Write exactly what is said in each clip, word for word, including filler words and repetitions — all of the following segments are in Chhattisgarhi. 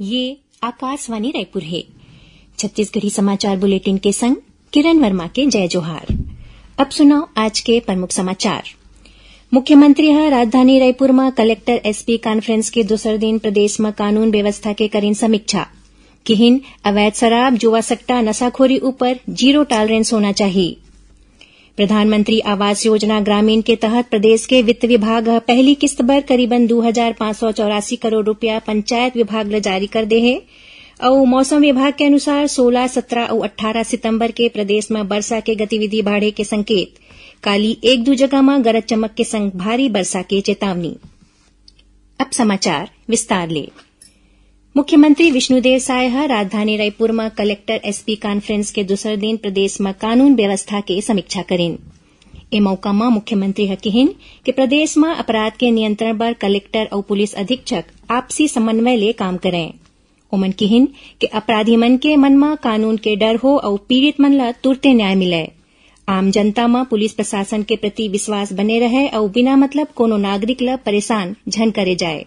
ये आकाशवाणी रायपुर हे। छत्तीसगढ़ी समाचार बुलेटिन के संग किरण वर्मा के जय जोहार। अब सुनव आज के प्रमुख समाचार। मुख्यमंत्री ह राजधानी रायपुर म कलेक्टर एसपी कॉन्फ्रेंस के दूसर दिन प्रदेश म कानून व्यवस्था के करिन समीक्षा। किहिन, अवैध शराब, जुआ सट्टा, नशाखोरी ऊपर जीरो टॉलरेंस होना चाही। प्रधानमंत्री आवास योजना ग्रामीण के तहत प्रदेश के वित्त विभाग ह पहली किस्त बर करीबन दू हजार पाँच सौ चौरासी करोड़ रुपया पंचायत विभाग ल जारी कर दे हे। अउ मौसम विभाग के अनुसार सोलह, सत्रह अउ अट्ठारह सितंबर के प्रदेश म बरसा के गतिविधि बाढ़े के संकेत। काली एक दू जगह म गरज चमक के संग भारी बरसा के चेतावनी। अब समाचार विस्तार ले। मुख्यमंत्री विष्णुदेव साय ह राजधानी रायपुर म कलेक्टर एसपी कॉन्फ्रेंस के दूसर दिन प्रदेश म कानून व्यवस्था के समीक्षा करिन। ए मौका म मुख्यमंत्री ह किहिन कि प्रदेश म अपराध के नियंत्रण बर कलेक्टर अउ पुलिस अधीक्षक आपसी समन्वय ले काम करंय। ओमन किहिन कि अपराधी मन के मन म कानून के डर हो अउ पीड़ित मन ल तुरते न्याय मिलय। आम जनता म पुलिस प्रशासन के प्रति विश्वास बने रहय अउ बिना मतलब कोनो नागरिक ल परेशान झन करे जाय।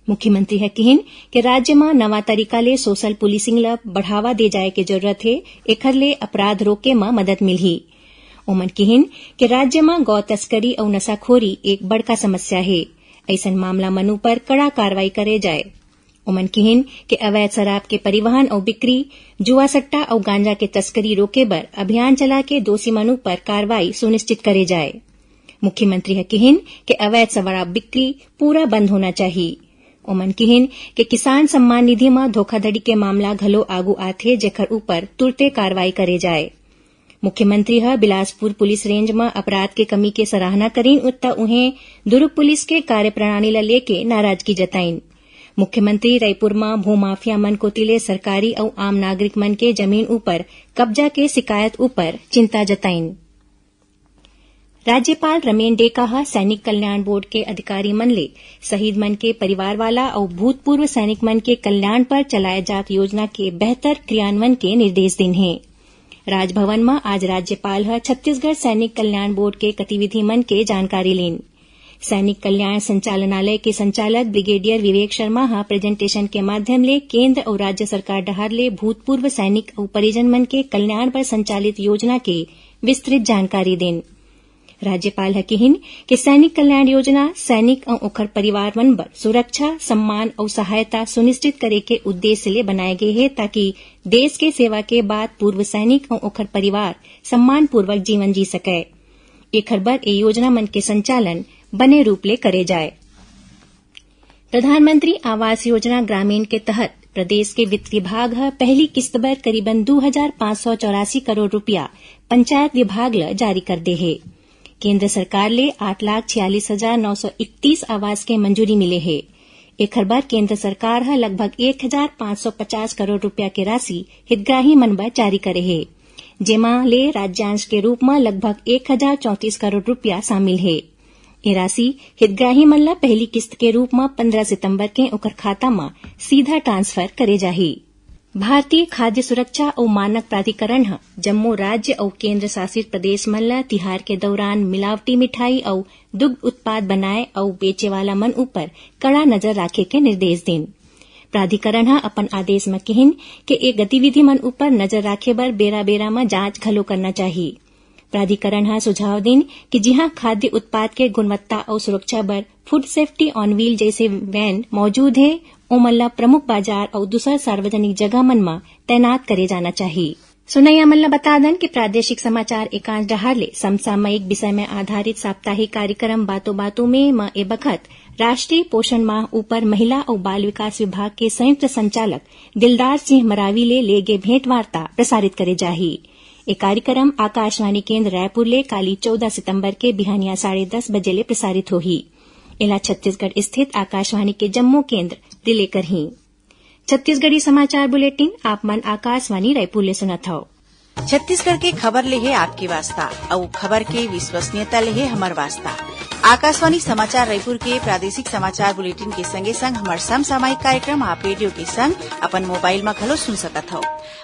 मुख्यमंत्री ह किहिन कि राज्य म नवा तरीका ले सोशल पुलिसिंग ल बढ़ावा दे जाय के जरूरत हे, एखर ले अपराध रोके म मदद मिलही। ओमन किहिन कि राज्य म गौ तस्करी अउ नशाखोरी एक बड़का समस्या हे। अइसन मामला मन उपर कड़ा कार्रवाई करे जाय। ओमन किहिन कि अवैध शराब के परिवहन अउ बिक्री, जुआ सट्टा अउ गांजा के तस्करी रोके बर अभियान चला के दोषी मन उपर कार्रवाई सुनिश्चित करे जाय। मुख्यमंत्री ह किहिन कि अवैध शराब बिक्री पूरा बंद होना चाही। ओमन किहिन कि किसान सम्मान निधि म धोखाधड़ी के मामला घलो आगू आथे, जेखर उपर तुरते कार्रवाई करे जाय। मुख्यमंत्री ह बिलासपुर पुलिस रेंज म अपराध के कमी के सराहना करिन, त उहें दुर्ग पुलिस के कार्यप्रणाली ल लेके नाराजगी जताइन। मुख्यमंत्री रायपुर म भूमाफिया मन कोति ले सरकारी अउ आम नागरिक मन के जमीन उपर कब्जा के शिकायत उपर चिंता जताइन। राज्यपाल रमेन डेका ह सैनिक कल्याण बोर्ड के अधिकारी मन ले शहीद मन के परिवार वाला अउ भूतपूर्व सैनिक मन के कल्याण पर चलाए जात योजना के बेहतर क्रियान्वयन के निर्देश दीन हे। राजभवन म आज राज्यपाल ह छत्तीसगढ़ सैनिक कल्याण बोर्ड के गतिविधि मन के जानकारी लीन। सैनिक कल्याण संचालनालय के संचालक ब्रिगेडियर विवेक शर्मा ह प्रेजेंटेशन के माध्यम ले केंद्र अउ राज्य सरकार डहार ले भूतपूर्व सैनिक अउ परिजन मन के कल्याण बर संचालित योजना के विस्तृत जानकारी दीन। राज्यपाल ह किहिन कि सैनिक कल्याण योजना सैनिक अउ ओखर परिवार मन बर सुरक्षा, सम्मान अउ सहायता सुनिश्चित करे के उद्देश्य ले बनाए गे हे, ताकि देश के सेवा के बाद पूर्व सैनिक अउ ओखर परिवार सम्मानपूर्वक जीवन जी सकय। एखर बर ए योजना मन के संचालन बने रूप ले करे जाय। प्रधानमंत्री आवास योजना ग्रामीण के तहत प्रदेश के वित्त विभाग ह पहली किस्त बर करीबन दू हजार पाँच सौ चौरासी करोड़ रुपया पंचायत विभाग ल जारी कर दे हे। केंद्र सरकार ले आठ लाख छियालीस हजार नौ सौ इकतीस आवास के मंजूरी मिले हे। एखर बर केंद्र सरकार ह लगभग एक हजार पाँच सौ पचास करोड़ रुपया के राशि हितग्राही मन बर जारी करे हे, जेमा ले राज्यांश के रूप म लगभग एक हजार चौंतीस करोड़ रुपया शामिल हे। ए राशि हितग्राही मन ल पहली किस्त के रूप म पंद्रह सितंबर के ओकर खाता म सीधा ट्रांसफर करे जाही। भारतीय खाद्य सुरक्षा अउ मानक प्राधिकरण ह जम्मो राज्य अउ केंद्र शासित प्रदेश मन ल तिहार के दौरान मिलावटी मिठाई अउ दुग्ध उत्पाद बनाए अउ बेचे वाला मन उपर कड़ा नजर राखे के निर्देश दीन। प्राधिकरण ह अपन आदेश म किहिन के ए गतिविधि मन उपर नजर राखे बर बेरा-बेरा म जांच घलो करना चाही। प्राधिकरण ह सुझाव दीन कि जिहां खाद्य उत्पाद के गुणवत्ता अउ सुरक्षा बर फूड सेफ्टी ऑन व्हील जइसे वैन मौजूद हे, ओमन ल प्रमुख बाजार अउ दूसर सार्वजनिक जगह मन म तैनात करे जाना चाही। सुनइया मन ल बता दन कि प्रादेशिक समाचार एकांश डहार ले समसामयिक विषय में आधारित साप्ताहिक कार्यक्रम बातों बातों में म ए बखत राष्ट्रीय पोषण माह ऊपर महिला अउ बाल विकास विभाग के संयुक्त संचालक दिलदार सिंह मरावी ले ले गे भेंट वार्ता प्रसारित करे जाही। ए कार्यक्रम आकाशवाणी केंद्र रायपुर ले काली चौदह सितंबर के बिहानिया साढ़े दस बजे ले प्रसारित होही। एला छत्तीसगढ़ स्थित आकाशवाणी के जम्मो केंद्र रिले करही। छत्तीसगढ़ी समाचार बुलेटिन आप मन आकाशवाणी रायपुर ले सुनत हव। छत्तीसगढ़ के खबर ले हे आपके वास्ता, अउ खबर के विश्वसनीयता ले हे हमर वास्ता। आकाशवाणी समाचार रायपुर के प्रादेशिक समाचार बुलेटिन के संगे संग हमर समसामयिक कार्यक्रम आप रेडियो के संग अपन मोबाइल म घलो सुन सकत हव।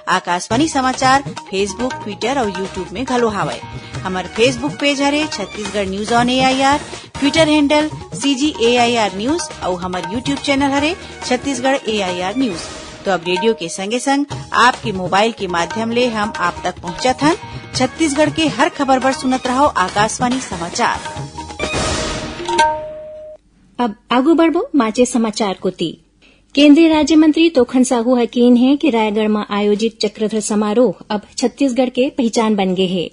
आकाशवाणी समाचार Facebook, Twitter अउ YouTube में घलो हावय। हमर Facebook पेज हरे Chhattisgarh news on AIR, Twitter handle CG AIR news अउ हमर YouTube चैनल हरे छत्तीसगढ़ एआईआर न्यूज। तो अब रेडियो के संगे संग आपके मोबाइल के माध्यम ले हम आप तक पहुंचत हन। छत्तीसगढ़ के हर खबर बर सुनत रहव आकाशवाणी समाचार। अब आगू बढ़बो बांचे समाचार कोति। केंद्रीय राज्य मंत्री तोखन साहू ह कीन हे कि रायगढ़ म आयोजित चक्रधर समारोह अब छत्तीसगढ़ के पहिचान बन गे हे।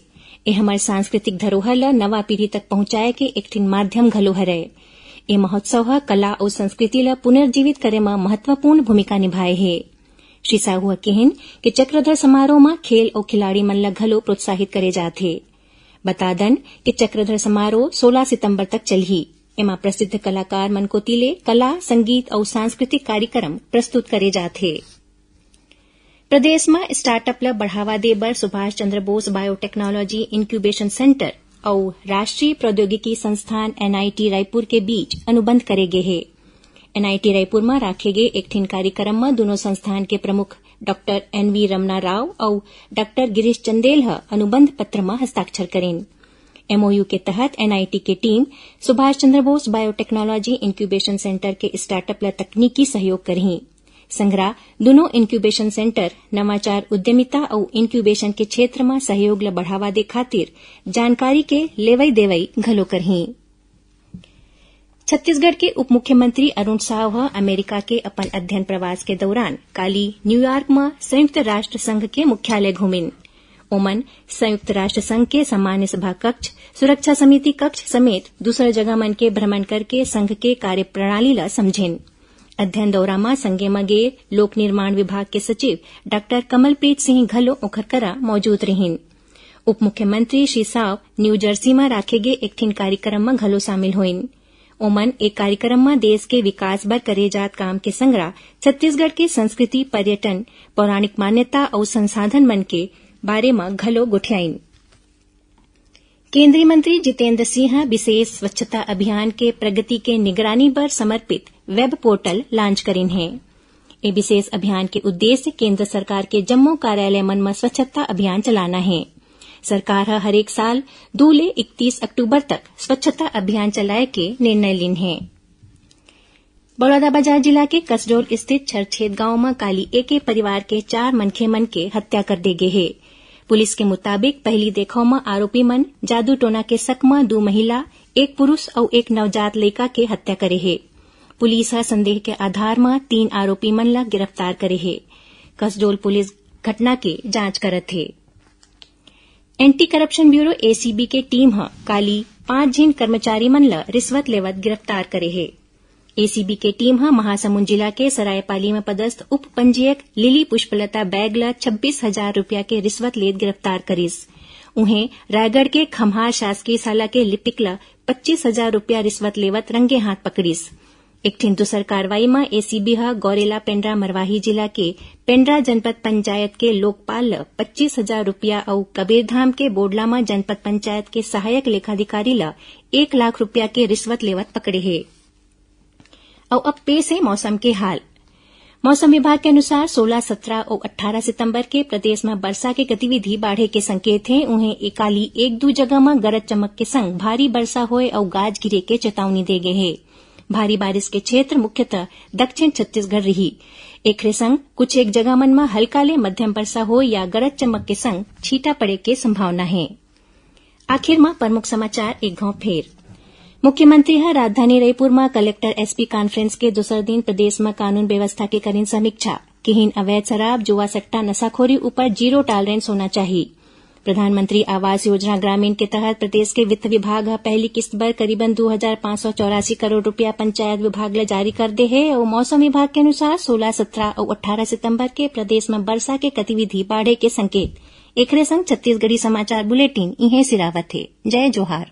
ए हमर सांस्कृतिक धरोहर ल नवा पीढ़ी तक पहुंचाए के एक ठिन माध्यम घलो हरय। ए महोत्सव ह कला अउ संस्कृति ल पुनर्जीवित करे म महत्वपूर्ण भूमिका निभाए हे। श्री साहू ह किहिन कि चक्रधर समारोह म खेल अउ खिलाड़ी मन ल घलो प्रोत्साहित करे जात हे। बता दन कि चक्रधर समारोह सोलह सितंबर तक चलही। एमा प्रसिद्ध कलाकार मन कोति ले कला, संगीत अउ सांस्कृतिक कार्यक्रम प्रस्तुत करे जात हे। प्रदेश म स्टार्टअप ल बढ़ावा दे बर Subhash Chandra Bose biotechnology incubation centre अउ राष्ट्रीय प्रौद्योगिकी संस्थान एनआईटी रायपुर के बीच अनुबंध करे गे हे। एनआईटी रायपुर म राखे गे एक ठिन कार्यक्रम म दूनों संस्थान के प्रमुख डॉक्टर एनवी रमना राव अउ डॉक्टर गिरीश चंदेल ह अनुबंध पत्र म हस्ताक्षर करिन। एमओयू के तहत एनआईटी के team Subhash Chandra Bose biotechnology incubation centre के स्टार्टअप ल तकनीकी सहयोग करही। संघरा दूनों इंक्यूबेशन सेंटर नवाचार उद्यमिता अउ इंक्यूबेशन के क्षेत्र म सहयोग ल बढ़ावा दे खातिर जानकारी के लेवई देवई घलो करही। छत्तीसगढ़ के उप मुख्यमंत्री अरुण साव ह अमेरिका के अपन अध्ययन प्रवास के दौरान काली न्यूयॉर्क म संयुक्त राष्ट्र संघ के मुख्यालय घूमिन। ओमन संयुक्त राष्ट्र संघ के सामान्य सभा कक्ष, सुरक्षा समिति कक्ष समेत दूसर जगह मन के भ्रमण करके संघ के कार्यप्रणाली ल समझिन। अध्ययन दौरा म संगे म गे लोक निर्माण विभाग के सचिव डॉक्टर कमलप्रीत सिंह घलो ओखर करा मौजूद रिहिन। उप मुख्यमंत्री श्री साव न्यू जर्सी म राखे गे एक ठिन कार्यक्रम म घलो शामिल होइन। ओमन ए कार्यक्रम म देश के विकास बर करे जात काम के संघरा छत्तीसगढ़ के संस्कृति, पर्यटन, पौराणिक मान्यता अउ संसाधन मन के बारे म घलो गोठियाइन। केंद्रीय मंत्री जितेंद्र सिंह ह विशेष स्वच्छता अभियान के प्रगति के निगरानी बर समर्पित वेब पोर्टल लॉन्च करिन हे। ए विशेष अभियान के उद्देश्य केंद्र सरकार के जम्मो कार्यालय मन म स्वच्छता अभियान चलाना हे। सरकार ह हरेक साल दू ले इकतीस अक्टूबर तक स्वच्छता अभियान चलाए के निर्णय लीन हे। बलौदाबाजार जिला के कसडोल स्थित छरछेद गांव म काली एके परिवार के चार मनखे मन के हत्या कर दे गे हे। पुलिस के मुताबिक, पहली देखव म आरोपी मन जादू टोना के शक म दू महिला, एक पुरुष अउ एक नवजात लइका के हत्या करे हे। पुलिस ह संदेह के आधार म तीन आरोपी मन ल गिरफ्तार करे हे। कसडोल पुलिस घटना के जांच करत हे। एंटी करप्शन ब्यूरो, एसीबी, के टीम ह काली पांच झिन कर्मचारी मन ल रिश्वत लेवत गिरफ्तार करे हे। एसीबी के टीम ह महासमुंद जिला के सरायपाली म पदस्थ उप पंजीयक लिली पुष्पलता बैग ल छब्बीस हजार रुपया के रिश्वत लेत गिरफ्तार करिस। उहें, रायगढ़ के खम्हार शासकीय शाला के लिपिक ल पच्चीस हजार रुपया रिश्वत लेवत रंगे हाथ पकड़िस। एक ठिन दूसर कार्रवाई म एसीबी ह गौरेला पेंड्रा मरवाही जिला के पेंड्रा जनपद पंचायत के लोकपाल ल पच्चीस हजार रुपया अउ कबीरधाम के बोडला म जनपद पंचायत के सहायक लेखाधिकारी ल एक लाख रुपया के रिश्वत लेवत पकड़े हे। अउ अब पेश हे मौसम के हाल। मौसम विभाग के अनुसार सोलह, सत्रह अउ अट्ठारह सितंबर के प्रदेश म बरसा के गतिविधि बाढ़े के संकेत हे। उहें, ए काली एक दू जगह म गरज चमक के संग भारी बरसा होए अउ गाज गिरे के चेतावनी दे गे हे। भारी बारिश के क्षेत्र मुख्यतः दक्षिण छत्तीसगढ़ रिही। एखरे संग कुछ एक जगह मन म हल्का ले मध्यम बरसा होए या गरज चमक के संग छींटा पड़े के संभावना हे। आखिर म प्रमुख समाचार एक घांव फेर। मुख्यमंत्री ह राजधानी रईपुर म कलेक्टर एसपी कॉन्फ्रेंस के दूसर दिन प्रदेश म कानून व्यवस्था के करिन समीक्षा। किहिन अवैध शराब, जुआ सट्टा, नशाखोरी ऊपर जीरो टॉलरेंस होना चाही। प्रधानमंत्री आवास योजना ग्रामीण के तहत प्रदेश के वित्त विभाग ह पहली किस्त बर करीबन दू हजार पाँच सौ चौरासी करोड़ रुपया पंचायत विभाग ल जारी कर दे हे अउ मौसम विभाग के अनुसार सोलह, सत्रह अउ अट्ठारह सितंबर के प्रदेश म बरसा के गतिविधि बाढ़े के संकेत। एखरे संग छत्तीसगढ़ी समाचार बुलेटिन इहें सिरावत हे। जय जोहार।